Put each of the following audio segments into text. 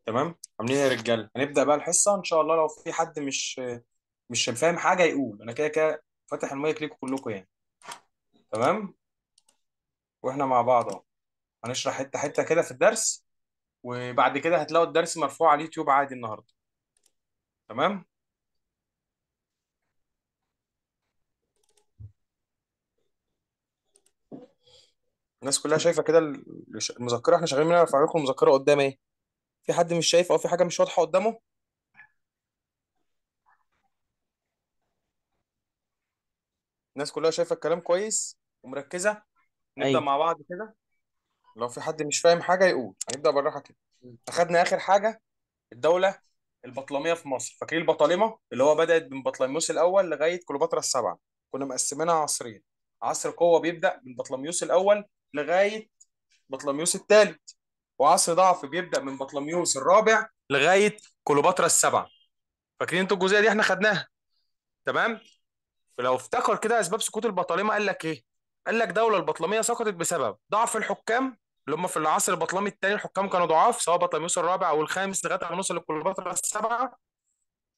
تمام، عاملين ايه يا رجاله؟ هنبدا بقى الحصة ان شاء الله. لو في حد مش فاهم حاجة يقول، انا كده كده فاتح المايك ليكم كلكم يعني. تمام، واحنا مع بعض اهو. هنشرح حتة حتة كده في الدرس، وبعد كده هتلاقوا الدرس مرفوع على اليوتيوب عادي النهارده. تمام، الناس كلها شايفه كده المذكرة احنا شغالين منها؟ رافع لكم المذكرة قدام ايه؟ في حد مش شايف او في حاجة مش واضحة قدامه؟ الناس كلها شايفه الكلام كويس ومركزه؟ نبدا ايوه. مع بعض كده. لو في حد مش فاهم حاجة يقول. هنبدا بالراحة كده. اخدنا اخر حاجة الدولة البطلمية في مصر، فاكرين البطالمة؟ اللي هو بدأت من بطليموس الأول لغاية كليوباترا السبعة. كنا مقسمينها عصرين: عصر قوة بيبدأ من بطليموس الأول لغاية بطليموس الثالث، وعصر ضعف بيبدأ من بطليموس الرابع لغاية كليوباترا السبعة. فاكرين انتوا الجزئية دي؟ احنا خدناها. تمام. فلو افتكر كده اسباب سقوط البطالمه قال لك ايه؟ قال لك دولة البطلميه سقطت بسبب ضعف الحكام، اللي هم في العصر البطلمي الثاني الحكام كانوا ضعاف، سواء بطليموس الرابع او الخامس لغاية ما نوصل لكليوباترا السبعه.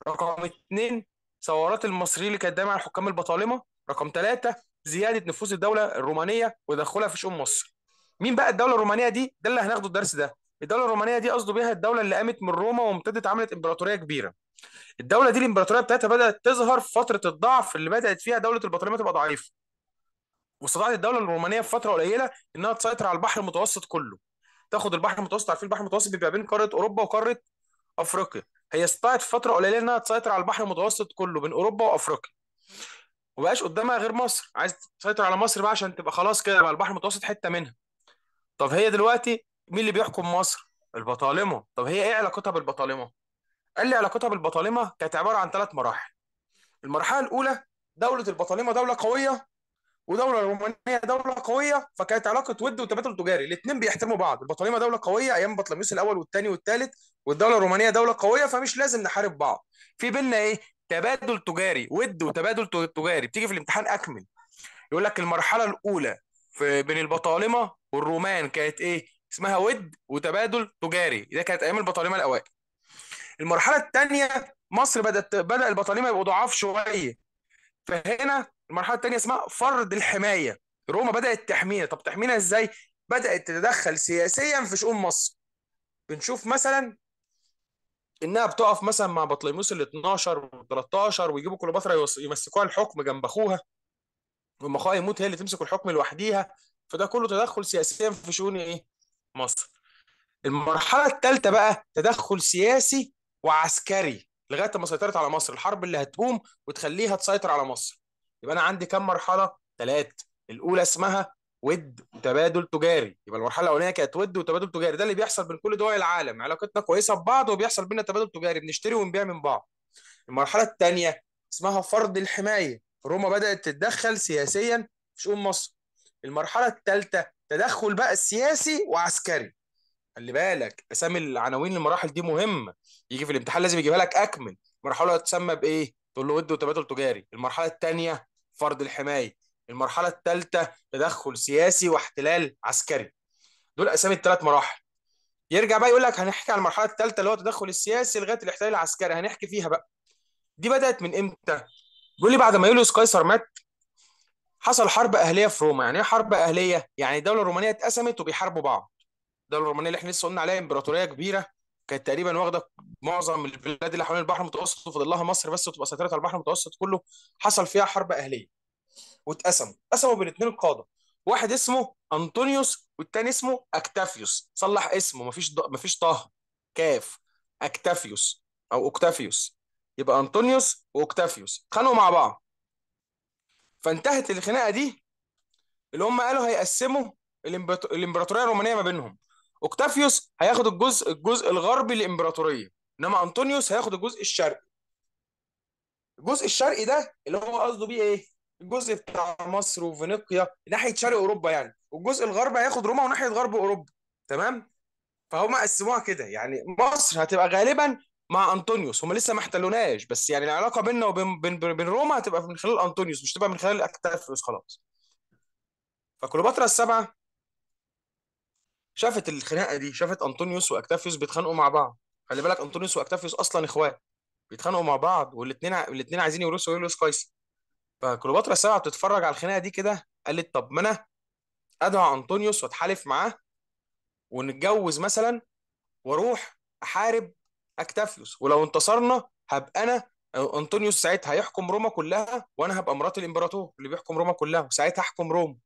رقم اثنين، ثورات المصريين اللي كانت دايما على الحكام البطالمه. رقم ثلاثه، زيادة نفوذ الدولة الرومانية ودخولها في شؤون مصر. مين بقى الدولة الرومانية دي؟ ده اللي هناخده الدرس ده. الدولة الرومانية دي قصده بيها الدولة اللي قامت من روما وامتدت عملت امبراطورية كبيره. الدولة دي الامبراطورية بتاعتها بدات تظهر في فترة الضعف اللي بدات فيها دولة البطالمه تبقى ضعيفه. واستطاعت الدولة الرومانية في فترة قليله انها تسيطر على البحر المتوسط كله، تاخد البحر المتوسط. عارفين البحر المتوسط بيبقى بين قارة اوروبا وقاره افريقيا. هي استطاعت في فترة قليله انها تسيطر على البحر المتوسط كله بين اوروبا وافريقيا، وبقاش قدامها غير مصر. عايز تسيطر على مصر بقى عشان تبقى خلاص كده بقى البحر المتوسط حتة منها. طب هي دلوقتي مين اللي بيحكم مصر؟ البطالمه. طب هي ايه علاقتها بالبطالمه؟ قال لي علاقتها بالبطالمه كانت عبارة عن ثلاث مراحل. المرحلة الاولى، دولة البطالمه دولة قوية ودولة الرومانية دولة قويه، فكانت علاقة ود وتبادل تجاري، الاثنين بيحترموا بعض. البطالمه دولة قوية ايام بطليموس الاول والثاني والثالث، والدولة الرومانية دولة قويه، فمش لازم نحارب بعض. في بيننا ايه؟ تبادل تجاري، ود وتبادل تجاري. بتيجي في الامتحان اكمل، يقول لك المرحلة الاولى في بين البطالمه والرومان كانت ايه؟ اسمها ود وتبادل تجاري، ده كانت ايام البطالمه الاوائل. المرحلة الثانيه، مصر بدا البطالمه يبقوا ضعاف شويه، فهنا المرحلة الثانية اسمها فرض الحمايه. روما بدات تحمينا. طب تحمينا ازاي؟ بدات تتدخل سياسيا في شؤون مصر. بنشوف مثلا انها بتقف مثلا مع بطليموس ال 12 وال 13، ويجيبوا كليوباترا يمسكوها الحكم جنب اخوها، ولما اخوها يموت هي اللي تمسك الحكم لوحديها. فده كله تدخل سياسيا في شؤون ايه؟ مصر. المرحلة الثالثة بقى تدخل سياسي وعسكري لغاية ما سيطرت على مصر، الحرب اللي هتقوم وتخليها تسيطر على مصر. يبقى انا عندي كم مرحلة؟ ثلاث. الاولى اسمها ود وتبادل تجاري، يبقى المرحلة الاولانية كانت ود وتبادل تجاري، ده اللي بيحصل بين كل دول العالم، علاقتنا كويسة ببعض وبيحصل بينا تبادل تجاري، بنشتري ونبيع من بعض. المرحلة الثانية اسمها فرض الحمايه، روما بدات تتدخل سياسيا في شؤون مصر. المرحلة الثالثة تدخل بقى سياسي وعسكري. خلي بالك اسامي العناوين المراحل دي مهمه، يجي في الامتحان لازم يجيبها لك اكمل. مرحلة تسمى بايه؟ تقول له ود وتبادل تجاري. المرحلة الثانية فرض الحمايه. المرحلة الثالثة تدخل سياسي واحتلال عسكري. دول اسامي الثلاث مراحل. يرجع بقى يقول لك هنحكي على المرحلة الثالثة اللي هو التدخل السياسي لغاية الاحتلال العسكري، هنحكي فيها بقى. دي بدات من امتى؟ بيقول لي بعد ما يوليوس قيصر مات حصل حرب اهليه في روما. يعني ايه حرب اهليه؟ يعني الدولة الرومانية اتقسمت وبيحاربوا بعض. الدولة الرومانية اللي احنا لسه قلنا عليها امبراطورية كبيره، كانت تقريبا واخده معظم البلاد اللي حوالين البحر المتوسط، وفاضل لها مصر بس وتبقى سيطرت على البحر المتوسط كله. حصل فيها حرب اهليه واتقسموا، قسموا بين اتنين قاده، واحد اسمه انطونيوس والتاني اسمه اكتافيوس. صلح اسمه، مفيش طه كاف، اكتافيوس او اوكتافيوس. يبقى انطونيوس واوكتافيوس اتخانقوا مع بعض. فانتهت الخناقة دي اللي هم قالوا هيقسموا الامبراطورية الرومانية ما بينهم. اوكتافيوس هياخد الجزء الغربي للامبراطوريه، انما انطونيوس هياخد الجزء الشرقي. الجزء الشرقي ده اللي هو قصده بيه ايه؟ الجزء بتاع مصر وفينيقيا ناحية شرق اوروبا يعني، والجزء الغربي هياخد روما وناحية غرب اوروبا. تمام؟ فهم قسموها كده، يعني مصر هتبقى غالبا مع انطونيوس، هم لسه ما احتلوناش، بس يعني العلاقة بيننا وبين بين, بين روما هتبقى من خلال انطونيوس، مش تبقى من خلال اكتافيوس خلاص. فكليوباترا السبعة شافت الخناقة دي، شافت انطونيوس واكتافيوس بيتخانقوا مع بعض، خلي بالك انطونيوس واكتافيوس اصلا اخوات، بيتخانقوا مع بعض، والاثنين الاثنين عايزين يورثوا يوليوس قيصر. فكليوباترا السبعة بتتفرج على الخناقة دي كده، قالت طب ما انا ادعو انطونيوس واتحالف معاه ونتجوز مثلا، واروح احارب اكتافيوس، ولو انتصرنا هبقى انا، انطونيوس ساعتها هيحكم روما كلها، وانا هبقى مرات الامبراطور اللي بيحكم روما كلها، وساعتها احكم روما.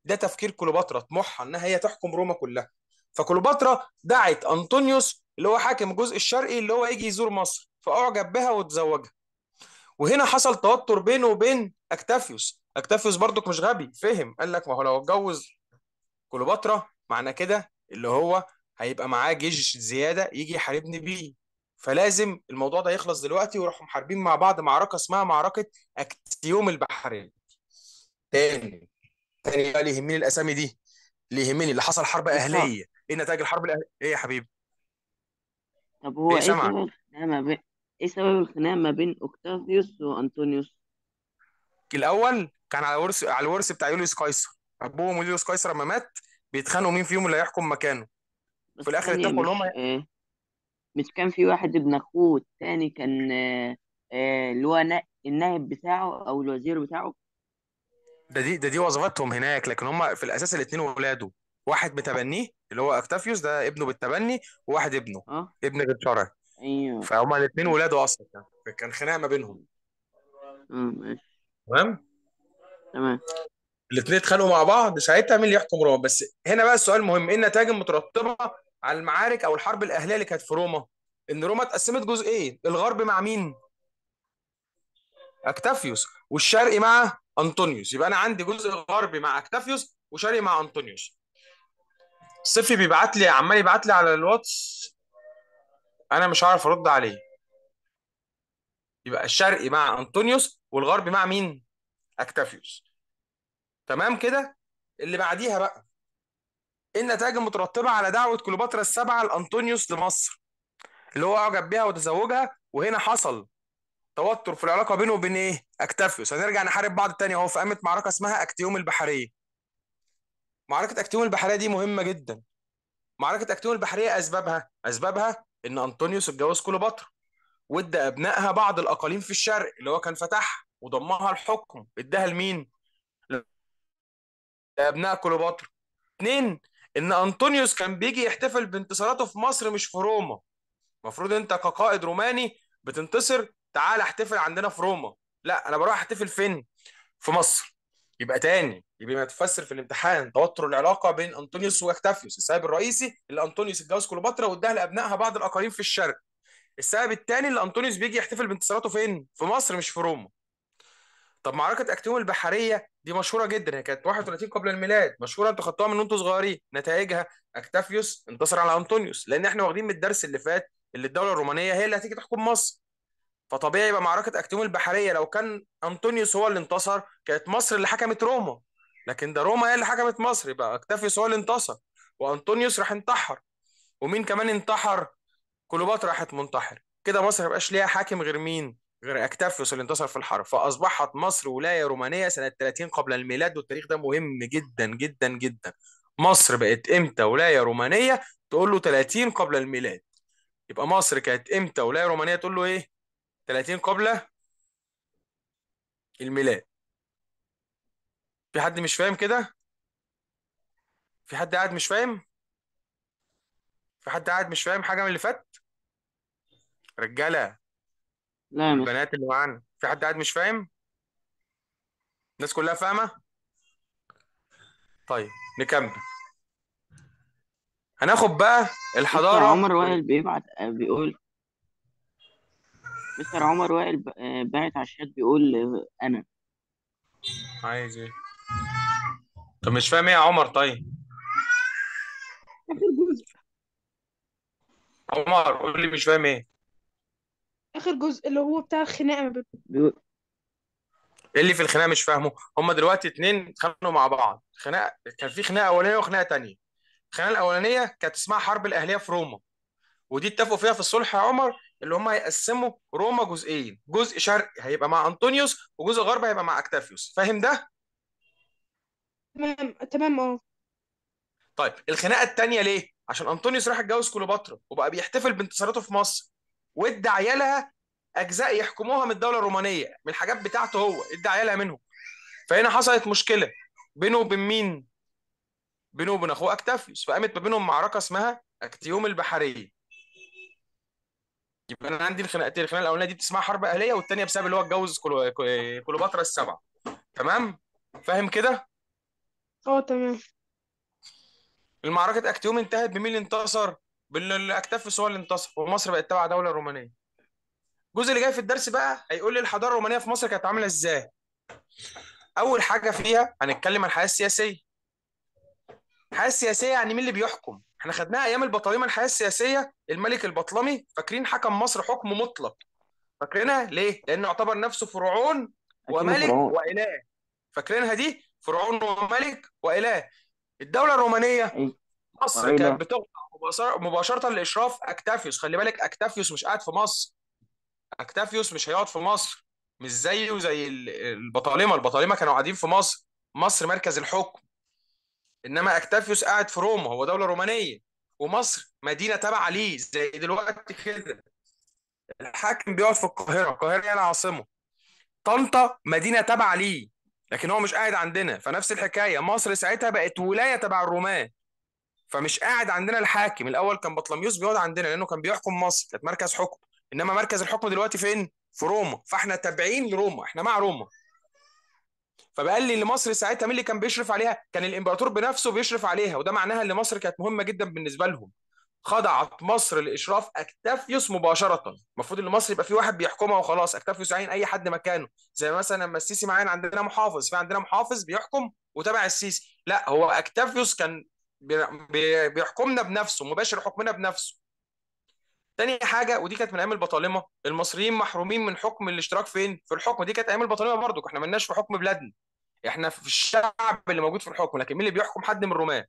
ده تفكير كليوباترا، طموحها انها هي تحكم روما كلها. فكليوباترا دعت انطونيوس اللي هو حاكم الجزء الشرقي اللي هو يجي يزور مصر، فاعجب بها وتزوجها. وهنا حصل توتر بينه وبين اكتافيوس. اكتافيوس برضك مش غبي، فهم، قال لك ما هو لو اتجوز كليوباترا معنى كده اللي هو هيبقى معاه جيش زيادة يجي يحاربني بيه، فلازم الموضوع ده يخلص دلوقتي. وراحوا محاربين مع بعض معركة اسمها معركة اكتيوم البحرية. تاني تاني بقى اللي يهمني الاسامي دي، اللي يهمني اللي حصل حرب مستر، اهليه. ايه نتائج الحرب الاهلية؟ ايه يا حبيبي؟ طب هو ايه ايه سامعك. سبب الخناقة ما بين، ايه سبب الخناقة ما بين اوكتافيوس وانطونيوس؟ الاول كان على ورث، على الورث بتاع يوليوس قيصر. ابوهم يوليوس قيصر لما مات بيتخانقوا مين فيهم اللي هيحكم مكانه. بس في الاخر ثانية، اتفقوا ان هم، مش كان في واحد ابن اخوه التاني كان اللي هو النائب بتاعه او الوزير بتاعه؟ ده دي وظيفتهم هناك، لكن هم في الاساس الاثنين ولاده. واحد متبنيه اللي هو اكتافيوس ده ابنه بالتبني، وواحد ابنه اه. ابن غير شرعي. ايوه. فهما الاثنين ماشي. ولاده اصلا يعني. كان خناقه ما بينهم. اه ماشي. تمام. تمام. الاثنين اتخانقوا مع بعض ساعتها مين اللي يحكم روما. بس هنا بقى السؤال المهم، ايه النتائج المترتبة على المعارك او الحرب الاهلية اللي كانت في روما؟ ان روما اتقسمت جزئين، الغرب مع مين؟ اكتافيوس، والشرقي مع انطونيوس. يبقى انا عندي جزء غربي مع اكتافيوس وشرقي مع انطونيوس. صفي بيبعت لي، عمال يبعت لي على الواتس، انا مش عارف ارد عليه. يبقى الشرقي مع انطونيوس والغربي مع مين؟ اكتافيوس. تمام كده. اللي بعديها بقى، ايه النتائج المترتبة على دعوه كليوباترا السبعة لانطونيوس لمصر اللي هو اعجب بيها وتزوجها؟ وهنا حصل توتر في العلاقة بينه وبين ايه؟ اكتافيوس. هنرجع نحارب بعض تاني اهو، في قامت معركة اسمها اكتيوم البحرية. معركة اكتيوم البحرية دي مهمة جدا. معركة اكتيوم البحرية اسبابها ان انطونيوس اتجوز كليوباترا، وادى ابنائها بعض الاقاليم في الشرق اللي هو كان فتحها وضمها الحكم، اداها لمين؟ لابناء كليوباترا. اتنين، ان انطونيوس كان بيجي يحتفل بانتصاراته في مصر مش في روما. المفروض انت كقائد روماني بتنتصر تعال احتفل عندنا في روما، لا انا بروح احتفل فين؟ في مصر. يبقى تاني، يبقى ما تفسر في الامتحان توتر العلاقة بين انطونيوس واكتافيوس، السبب الرئيسي اللي انطونيوس اتجوز كليوباترا واداها لابنائها بعض الاقاليم في الشرق. السبب الثاني اللي انطونيوس بيجي يحتفل بانتصاراته فين؟ في مصر مش في روما. طب معركة اكتيوم البحرية دي مشهورة جدا، هي كانت 31 قبل الميلاد، مشهورة انتوا خدتوها من وانتوا صغيرين. نتائجها اكتافيوس انتصر على انطونيوس، لان احنا واخدين من الدرس اللي فات اللي الدولة الرومانية هي اللي هتيجي تحكم مصر، فطبيعي يبقى معركة اكتيوم البحرية لو كان انطونيوس هو اللي انتصر كانت مصر اللي حكمت روما، لكن ده روما هي اللي حكمت مصر، يبقى اكتافيوس هو اللي انتصر وانطونيوس راح انتحر. ومين كمان انتحر؟ كليوباترا راحت منتحر. كده مصر ما بقاش ليها حاكم غير مين؟ غير اكتافيوس اللي انتصر في الحرب. فاصبحت مصر ولاية رومانية سنة 30 قبل الميلاد، والتاريخ ده مهم جدا جدا جدا. مصر بقت امتى ولاية رومانية؟ تقول له 30 قبل الميلاد. يبقى مصر كانت امتى ولاية رومانية؟ تقول له ايه؟ 30 قبل الميلاد. في حد مش فاهم كده؟ في حد قاعد مش فاهم؟ في حد قاعد مش فاهم حاجة من اللي فات؟ رجاله لا يا مستر. والبنات اللي معانا، في حد قاعد مش فاهم؟ الناس كلها فاهمه؟ طيب نكمل. هناخد بقى مستر الحضارة عمر وائل بيبعت، بيقول، مستر عمر وائل باعت على الشات بيقول، انا عايز ايه؟ طب مش فاهم ايه يا عمر؟ طيب اخر جزء. عمر قول لي مش فاهم ايه؟ اخر جزء اللي هو بتاع الخناقة ما بينهم. بيقول ايه اللي في الخناقة مش فاهمه؟ هما دلوقتي اتنين اتخانقوا مع بعض، خناقه كان في خناقه اولانيه وخناقه تانية. الخناقة الاولانية كانت اسمها حرب الاهلية في روما، ودي اتفقوا فيها في الصلح يا عمر اللي هم هيقسموا روما جزئين، جزء شرقي هيبقى مع انطونيوس وجزء غربي هيبقى مع اكتافيوس. فاهم ده؟ تمام تمام، اه. طيب الخناقة التانية ليه؟ عشان انطونيوس راح اتجوز كليوباترا وبقى بيحتفل بانتصاراته في مصر، وادى عيالها اجزاء يحكموها من الدولة الرومانية، من الحاجات بتاعته هو ادى عيالها منهم. فهنا حصلت مشكلة بينه وبين مين؟ بينه وبين اخوه اكتافيوس، فقامت ما بينهم معركة اسمها اكتيوم البحرية. يبقى انا عندي الخناقتين، الخناقة الاولانية دي بتسمعها حرب اهليه، والثانية بسبب اللي هو اتجوز كليوباترا السبعة. تمام؟ فاهم كده؟ اه تمام. المعركة اكتيوم انتهت بمين اللي انتصر؟ باللي اكتافيوس هو اللي انتصر، ومصر بقت تبع دولة رومانية. الجزء اللي جاي في الدرس بقى هيقول لي الحضارة الرومانية في مصر كانت عامله ازاي. اول حاجة فيها هنتكلم عن الحياة السياسية. الحياة السياسية يعني مين اللي بيحكم؟ احنا خدناها ايام البطالمه الحياة السياسية، الملك البطلمي فاكرين حكم مصر حكم مطلق. فاكرينها ليه؟ لانه يعتبر نفسه فرعون اكنه وملك فرعون. واله. فاكرينها دي؟ فرعون وملك واله. الدولة الرومانية اي مصر كانت وإله. بتخضع مباشرة لاشراف اكتافيوس. خلي بالك اكتافيوس مش قاعد في مصر، اكتافيوس مش هيقعد في مصر، مش زيه زي البطالمه. البطالمه كانوا قاعدين في مصر، مصر مركز الحكم، انما اكتافيوس قاعد في روما، هو دولة رومانية ومصر مدينة تابعه ليه زي دلوقتي كده. الحاكم بيقعد في القاهرة، القاهرة هي العاصمة. طنطا مدينة تابعه ليه، لكن هو مش قاعد عندنا. فنفس الحكاية مصر ساعتها بقت ولاية تبع الرومان، فمش قاعد عندنا الحاكم. الاول كان بطلميوس بيقعد عندنا لانه كان بيحكم مصر، كانت مركز حكم، انما مركز الحكم دلوقتي فين؟ في روما، فاحنا تابعين لروما، احنا مع روما. فبقى لي لمصر ساعتها مين اللي كان بيشرف عليها؟ كان الامبراطور بنفسه بيشرف عليها، وده معناها ان مصر كانت مهمة جدا بالنسبة لهم. خضعت مصر لاشراف اكتافيوس مباشرة. المفروض ان مصر يبقى في واحد بيحكمها وخلاص، اكتافيوس عين اي حد مكانه، زي مثلا لما السيسي معين عندنا محافظ، في عندنا محافظ بيحكم وتابع السيسي، لا هو اكتافيوس كان بيحكمنا بنفسه، مباشر حكمنا بنفسه. تاني حاجة، ودي كانت من ايام البطالمه، المصريين محرومين من حكم الاشتراك فين؟ في الحكم. دي كانت ايام البطالمه برضو، احنا مالناش في حكم بلادنا، احنا في الشعب اللي موجود في الحكم، لكن مين اللي بيحكم؟ حد من الرومان.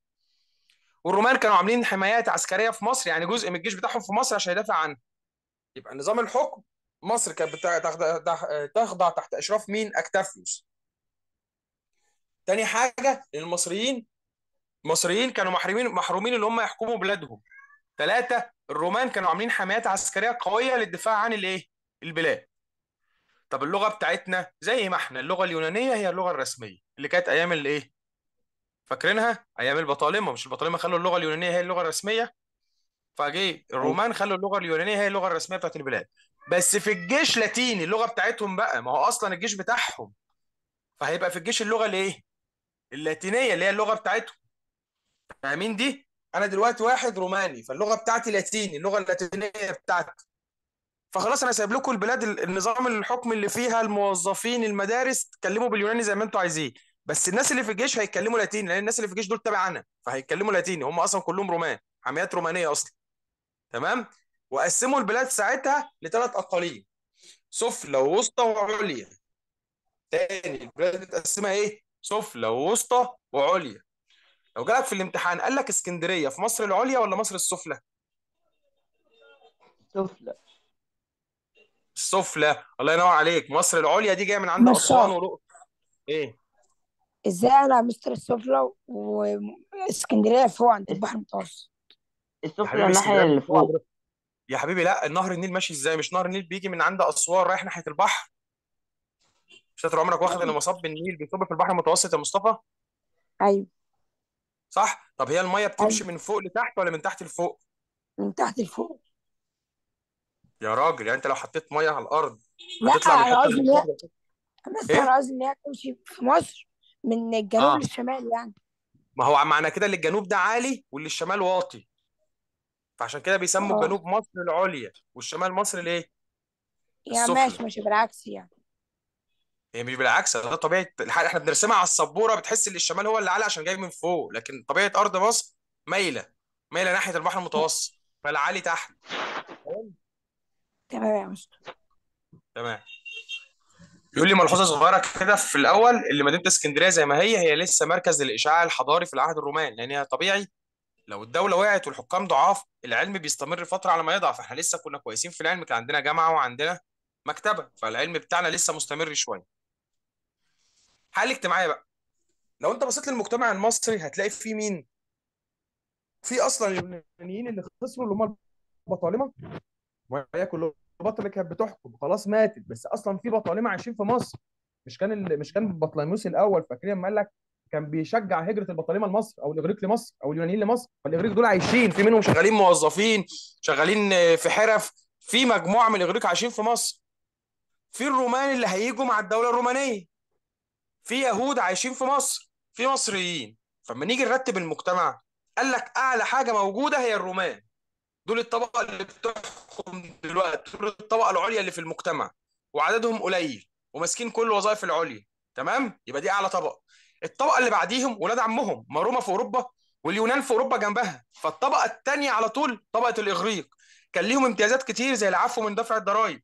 والرومان كانوا عاملين حمايات عسكرية في مصر، يعني جزء من الجيش بتاعهم في مصر عشان يدافع عنه. يبقى نظام الحكم مصر كانت تخضع تحت اشراف مين؟ اكتافيوس. تاني حاجة، المصريين كانوا محرومين اللي هم يحكموا بلادهم. ثلاثة، الرومان كانوا عاملين حمايات عسكرية قوية للدفاع عن الايه؟ البلاد. طب اللغة بتاعتنا زي ما احنا، اللغة اليونانية هي اللغة الرسمية اللي كانت ايام الايه؟ فاكرينها؟ ايام البطالمه. مش البطالمه خلوا اللغة اليونانية هي اللغة الرسمية؟ فجه الرومان خلوا اللغة اليونانية هي اللغة الرسمية بتاعت البلاد. بس في الجيش لاتيني اللغة بتاعتهم بقى، ما هو اصلا الجيش بتاعهم، فهيبقى في الجيش اللغة الايه؟ اللاتينية اللي هي اللغة بتاعتهم. فاهمين دي؟ انا دلوقتي واحد روماني، فاللغه بتاعتي لاتيني، اللغة اللاتينية بتاعتي. فخلاص انا سايب لكم البلاد، النظام الحكم اللي فيها الموظفين المدارس تكلموا باليوناني زي ما انتوا عايزين، بس الناس اللي في الجيش هيتكلموا لاتيني، لان الناس اللي في الجيش دول تبعنا فهيتكلموا لاتيني، هم اصلا كلهم رومان، حميات رومانية اصلا. تمام؟ وقسموا البلاد ساعتها لثلاث اقاليم، سفلى ووسطى وعليا. تاني البلاد متقسمه ايه؟ سفلى ووسطى وعليا. لو جالك في الامتحان قال لك اسكندرية في مصر العليا ولا مصر السفلى؟ سفلى. السفلى، الله ينور عليك. مصر العليا دي جاية من عند اسوان مصر ولقصر. ايه؟ ازاي انا مستر السفلى واسكندريه فوق عند البحر المتوسط؟ يا السفلى حبيبي الناحية اسكندرية اللي مش فوق فوق. عند، يا حبيبي لا، النهر النيل ماشي ازاي؟ مش نهر النيل بيجي من عند اسوان رايح ناحية البحر؟ مش انت عمرك واخد ان ايوه مصب النيل بيصب في البحر المتوسط يا مصطفى؟ ايوه. صح؟ طب هي المية بتمشي ايوه من فوق لتحت ولا من تحت لفوق؟ من تحت لفوق. يا راجل، يعني انت لو حطيت مية على الارض لا هتطلع من انا حتة قصدي من ان هي، فوق؟ بس ايه؟ انا قصدي ان هي تمشي في مصر من الجنوب اه، للشمال يعني. ما هو معنى كده اللي الجنوب ده عالي واللي الشمال واطي، فعشان كده بيسموا اه الجنوب مصر العليا والشمال مصر الايه؟ يعني السفلى. ماشي ماشي بالعكس يعني. هي مش بالعكس، ده طبيعة الحال، احنا بنرسمها على السبوره بتحس ان الشمال هو اللي عالي عشان جاي من فوق، لكن طبيعة ارض مصر مايلة، مايلة ناحية البحر المتوسط، فالعالي تحت. تمام يا مستر. تمام. بيقول لي ملحوظة صغيرة كده في الاول، اللي مدينة اسكندرية زي ما هي، هي لسه مركز للاشعاع الحضاري في العهد الروماني، لان هي طبيعي لو الدولة وقعت والحكام ضعاف العلم بيستمر فترة على ما يضعف. احنا لسه كنا كويسين في العلم، كان عندنا جامعه وعندنا مكتبه، فالعلم بتاعنا لسه مستمر شوية. حاله اجتماعية بقى، لو انت بصيت للمجتمع المصري هتلاقي فيه مين؟ في اصلا اليونانيين اللي خسروا اللي هم البطالمه، وهي كليوباترا اللي كانت بتحكم خلاص ماتت، بس اصلا في بطالمه عايشين في مصر. مش كان بطليموس الاول، فاكرين لما قال لك كان بيشجع هجره البطالمه لمصر او الاغريق لمصر او اليونانيين لمصر؟ فالاغريق دول عايشين، في منهم شغالين موظفين، شغالين في حرف، في مجموعة من الاغريق عايشين في مصر. في الرومان اللي هيجوا مع الدولة الرومانية، في يهود عايشين في مصر، في مصريين. فلما نيجي نرتب المجتمع قال لك اعلى حاجة موجودة هي الرومان، دول الطبقة اللي بتحكم دلوقتي، دول الطبقة العليا اللي في المجتمع، وعددهم قليل وماسكين كل الوظائف العليا. تمام؟ يبقى دي اعلى طبقه. الطبقة اللي بعديهم ولاد عمهم، ما روما في اوروبا واليونان في اوروبا جنبها، فالطبقه الثانية على طول طبقه الاغريق، كان ليهم امتيازات كتير زي العفو من دفع الضرائب،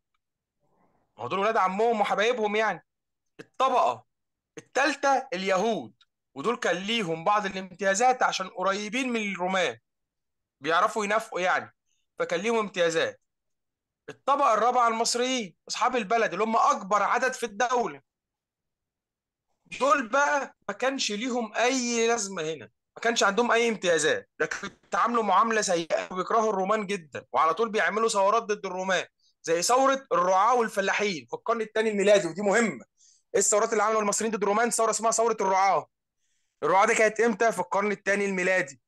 ما هو دول ولاد عمهم وحبايبهم يعني. الطبقة الثالثة اليهود، ودول كان ليهم بعض الامتيازات عشان قريبين من الرومان، بيعرفوا ينافقوا يعني، فكان ليهم امتيازات. الطبقة الرابعة المصريين، اصحاب البلد اللي هم اكبر عدد في الدولة، دول بقى ما كانش ليهم اي لازمه هنا، ما كانش عندهم اي امتيازات، لكن بيتعاملوا معاملة سيئه وبيكرهوا الرومان جدا، وعلى طول بيعملوا ثورات ضد الرومان، زي ثورة الرعاة والفلاحين في القرن الثاني الميلادي، ودي مهمة. ايه الثورات اللي عملوا المصريين ضد الرومان؟ ثورة اسمها ثورة الرعاة. الرعاة دي كانت امتى؟ في القرن الثاني الميلادي.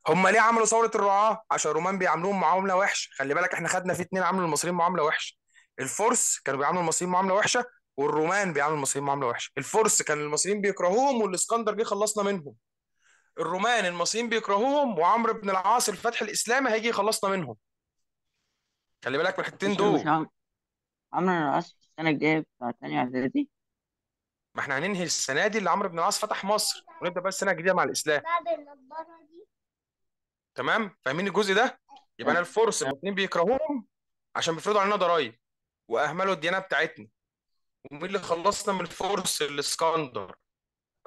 هم ليه عملوا ثورة الرعاة؟ عشان الرومان بيعاملوهم معاملة وحشة. خلي بالك احنا خدنا في اتنين عملوا المصريين معاملة وحشة، الفرس كانوا بيعاملوا المصريين معاملة وحشة، والرومان بيعاملوا المصريين معاملة وحشة. الفرس كان المصريين بيكرهوهم والاسكندر جه خلصنا منهم. الرومان المصريين بيكرهوهم وعمرو بن العاص الفتح الاسلامي هيجي يخلصنا منهم. خلي بالك من الحتتين مش دول. عمرو العاص في السنة الجاية بتاع تانية إعدادي. ما احنا هننهي السنة دي اللي عمرو بن العاص فتح مصر، ونبدا بقى السنة الجديدة مع الاسلام. تمام؟ فاهمين الجزء ده؟ يبقى انا الفرس الاثنين بيكرهوهم عشان بيفرضوا علينا ضرائب واهملوا الديانة بتاعتنا. ومين اللي خلصنا من الفرس؟ الاسكندر.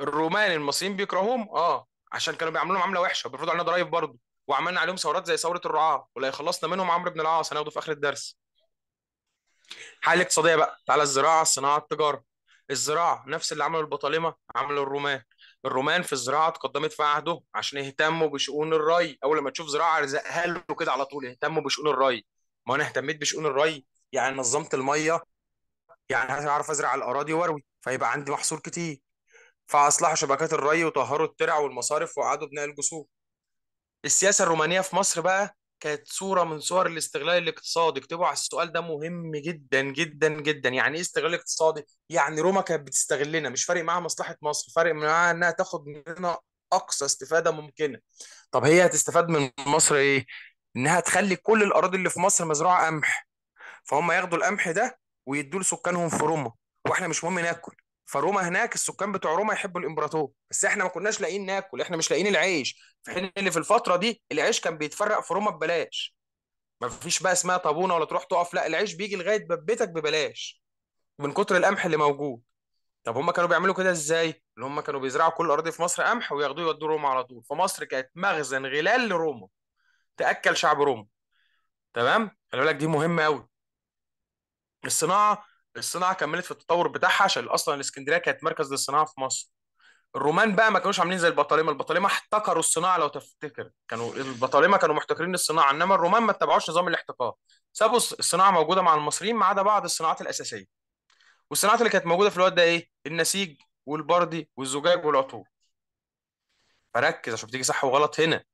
الرومان المصريين بيكرهوهم عشان كانوا بيعملوا معاملة وحشة وبيفرضوا علينا ضرائب برضه، وعملنا عليهم ثورات زي ثورة الرعاة، واللي خلصنا منهم عمرو بن العاص، هناخده في اخر الدرس. الحالة الاقتصادية بقى، تعالى الزراعة، الصناعة، التجارة. الزراعة نفس اللي عملوا البطالمه عملوا الرومان. الرومان في الزراعة اتقدمت في عهدهم عشان يهتموا بشؤون الري. اول ما تشوف زراعة رزقها له كده على طول، يهتموا بشؤون الري. ما انا اهتميت بشؤون الري يعني نظمت المية، يعني هعرف ازرع الاراضي واروي، فيبقى عندي محصول كتير. فاصلحوا شبكات الري وطهروا الترع والمصارف وقعدوا بناء الجسور. السياسة الرومانية في مصر بقى كانت صوره من صور الاستغلال الاقتصادي. اكتبوا على السؤال ده، مهم جدا جدا جدا. يعني ايه استغلال اقتصادي؟ يعني روما كانت بتستغلنا، مش فارق معاها مصلحة مصر، فارق معاها انها تاخد مننا اقصى استفاده ممكنة. طب هي هتستفاد من مصر ايه؟ انها تخلي كل الاراضي اللي في مصر مزروعة قمح، فهم ياخدوا القمح ده ويدوه لسكانهم في روما، واحنا مش مهم ناكل. فروما هناك السكان بتوع روما يحبوا الامبراطور، بس احنا ما كناش لاقيين ناكل، احنا مش لاقيين العيش. في حين اللي في الفترة دي العيش كان بيتفرق في روما ببلاش، ما فيش بقى اسمها طابونه ولا تروح تقف، لا العيش بيجي لغاية باب بيتك ببلاش من كتر القمح اللي موجود. طب هم كانوا بيعملوا كده ازاي؟ اللي هم كانوا بيزرعوا كل اراضي في مصر قمح وياخدوه يودوه روما على طول. فمصر كانت مخزن غلال لروما، تاكل شعب روما. تمام؟ خلي بالك دي مهمة قوي. الصناعة كملت في التطور بتاعها عشان اصلا الاسكندرية كانت مركز للصناعة في مصر. الرومان بقى ما كانوش عاملين زي البطالمه، البطالمه احتكروا الصناعة لو تفتكر، كانوا البطالمه كانوا محتكرين الصناعة، انما الرومان ما اتبعوش نظام الاحتكار، سابوا الصناعة موجودة مع المصريين ما عدا بعض الصناعات الاساسية. والصناعات اللي كانت موجودة في الوقت ده ايه؟ النسيج والبردي والزجاج والعطور. فركز عشان بتيجي صح وغلط هنا.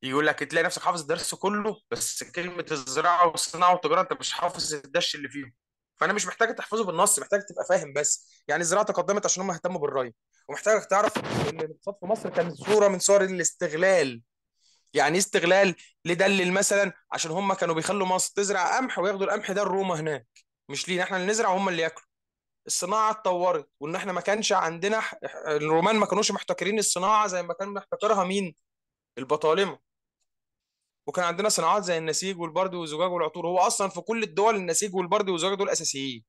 يقول لك تلاقي نفسك حافظ الدرس كله، بس كلمة الزراعة والصناعة والتجارة انت مش حافظ الدش اللي فيهم. فانا مش محتاج تحفظه بالنص، محتاج تبقى فاهم بس. يعني الزراعة تقدمت عشان هم اهتموا بالري، ومحتاجك تعرف ان الاقتصاد في مصر كان صوره من صور الاستغلال. يعني ايه استغلال؟ لدلل مثلا عشان هم كانوا بيخلوا مصر تزرع قمح وياخدوا القمح ده لروما هناك، مش لينا احنا اللي نزرع وهم اللي ياكلوا. الصناعة اتطورت، وان احنا ما كانش عندنا الرومان ما كانوش محتكرين الصناعة زي ما كان محتكرها مين؟ البطالمه. وكان عندنا صناعات زي النسيج والبرد والزجاج والعطور. هو اصلا في كل الدول النسيج والبرد والزجاج دول اساسيين.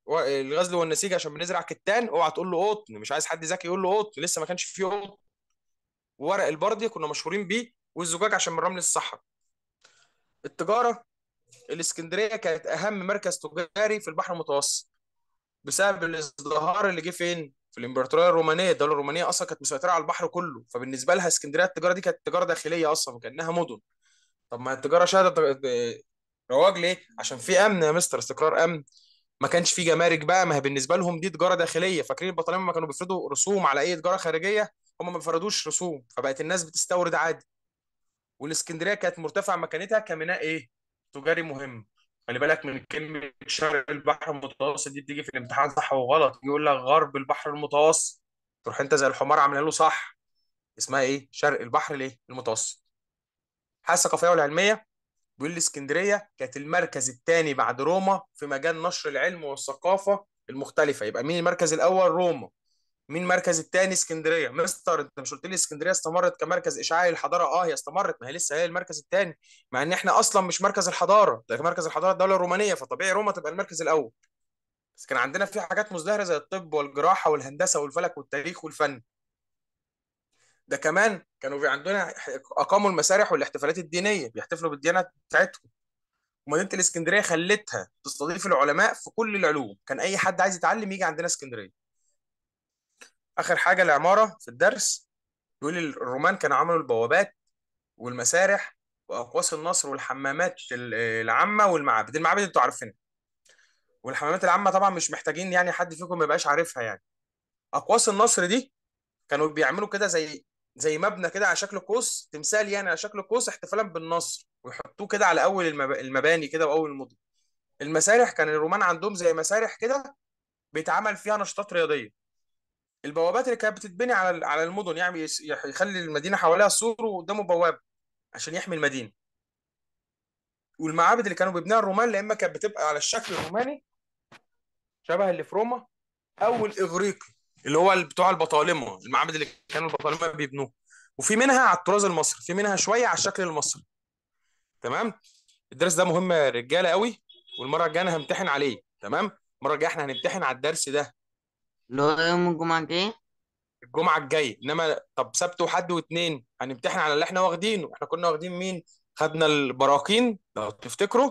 الغزل والنسيج عشان بنزرع كتان، اوعى تقول له قطن، مش عايز حد ذكي يقول له قطن، لسه ما كانش فيه قطن. وورق البردي كنا مشهورين بيه، والزجاج عشان من رمل الصحراء. التجارة، الاسكندرية كانت اهم مركز تجاري في البحر المتوسط بسبب الازدهار اللي جه فين؟ في الامبراطورية الرومانية. الدولة الرومانية اصلا كانت مسيطرة على البحر كله، فبالنسبه لها اسكندرية التجارة دي كانت تجارة داخلية اصلا كانها مدن. طب ما التجارة شهدت رواج ليه؟ عشان في امن يا مستر، استقرار امن، ما كانش في جمارك بقى، ما هي بالنسبة لهم دي تجارة داخلية. فاكرين البطالمه ما كانوا بيفرضوا رسوم على اي تجارة خارجية؟ هم ما بيفرضوش رسوم، فبقت الناس بتستورد عادي. والاسكندريه كانت مرتفع مكانتها كميناء ايه؟ تجاري مهم. خلي بالك من كلمة شرق البحر المتوسط دي، بتيجي في الامتحان صح وغلط، يقول لك غرب البحر المتوسط، تروح انت زي الحمار عاملها له صح. اسمها ايه؟ شرق البحر ليه؟ المتوسط. الحياة الثقافية والعلمية، بيقول لي اسكندرية كانت المركز الثاني بعد روما في مجال نشر العلم والثقافة المختلفة. يبقى مين المركز الاول؟ روما. مين المركز الثاني؟ اسكندرية. مستر انت مش قلت لي اسكندرية استمرت كمركز اشعاعي للحضاره؟ اه هي استمرت، ما هي لسه هي المركز الثاني، مع ان احنا اصلا مش مركز الحضارة، ده مركز الحضارة الدولة الرومانية، فطبيعي روما تبقى المركز الاول. بس كان عندنا في حاجات مزدهره زي الطب والجراحه والهندسة والفلك والتاريخ والفن. ده كمان كانوا في عندنا اقاموا المسارح والاحتفالات الدينية، بيحتفلوا بالديانة بتاعتهم. ومدينة الاسكندرية خلتها تستضيف العلماء في كل العلوم، كان اي حد عايز يتعلم يجي عندنا اسكندرية. اخر حاجة العمارة في الدرس، بيقول الرومان كانوا عملوا البوابات والمسارح واقواس النصر والحمامات العامة والمعابد. المعابد انتوا عارفينها، والحمامات العامة طبعا مش محتاجين يعني حد فيكم ما يبقاش عارفها يعني. اقواس النصر دي كانوا بيعملوا كده زي مبنى كده على شكل قوس، تمثال يعني على شكل قوس احتفالا بالنصر، ويحطوه كده على اول المباني كده واول المدن. المسارح كان الرومان عندهم زي مسارح كده بيتعمل فيها نشاطات رياضية. البوابات اللي كانت بتتبني على المدن، يعني يخلي المدينة حواليها سور وقدامه بوابه عشان يحمي المدينة. والمعابد اللي كانوا بيبنيها الرومان لا اما كانت بتبقى على الشكل الروماني شبه اللي في روما، او الاغريقي اللي هو بتوع البطالمه، المعابد اللي كانوا البطالمه بيبنوها. وفي منها على الطراز المصري، في منها شوية على الشكل المصري. تمام؟ الدرس ده مهم يا رجاله قوي، والمرة الجاية انا همتحن عليه. تمام؟ المرة الجاية احنا هنمتحن على الدرس ده اللي هو يوم الجمعة الجاية. الجمعة الجاية. انما طب سبت وحد واثنين هنمتحن على اللي احنا واخدينه. احنا كنا واخدين مين؟ خدنا البراكين لو تفتكروا،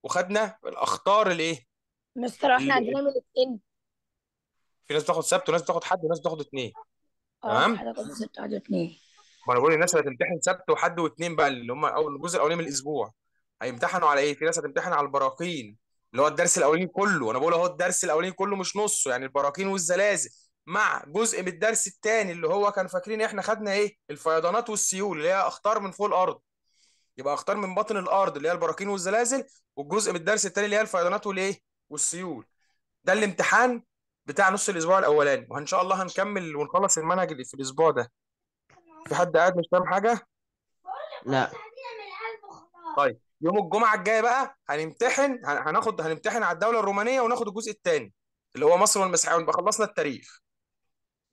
وخدنا الاخطار الايه؟ مستر احنا عندنا من الاثنين. في ناس بتاخد سبت وناس بتاخد حد وناس بتاخد اثنين. تمام؟ حضرتك قلت سبت وحد واثنين. ما انا بقول الناس اللي هتمتحن سبت وحد واثنين بقى، اللي هم اول الجزء الاولاني من الاسبوع، هيمتحنوا على ايه؟ في ناس هتمتحن على البراكين اللي هو الدرس الاولاني كله. انا بقول اهو الدرس الاولاني كله مش نصه، يعني البراكين والزلازل مع جزء من الدرس الثاني اللي هو كان فاكرين احنا خدنا ايه؟ الفيضانات والسيول اللي هي اخطار من فوق الارض، يبقى اخطار من باطن الارض اللي هي البراكين والزلازل، والجزء من الدرس الثاني اللي هي الفيضانات والايه؟ والسيول. ده الامتحان بتاع نص الاسبوع الاولاني، وان شاء الله هنكمل ونخلص المنهج اللي في الاسبوع ده. في حد قاعد مش فاهم حاجة؟ لا. طيب يوم الجمعة الجاية بقى هنمتحن، هنمتحن على الدولة الرومانية وناخد الجزء الثاني اللي هو مصر والمسيحية، ونبقى خلصنا التاريخ.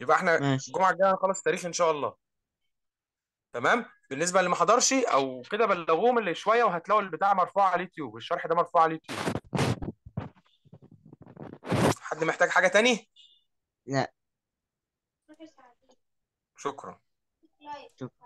يبقى احنا ماشي. الجمعة الجاية هنخلص التاريخ ان شاء الله. تمام؟ بالنسبة اللي ما حضرش او كده بلغوهم اللي شوية، وهتلاقوا البتاع مرفوع على اليوتيوب، الشرح ده مرفوع على اليوتيوب. حد محتاج حاجة تاني؟ لا. شكرا. شكرا.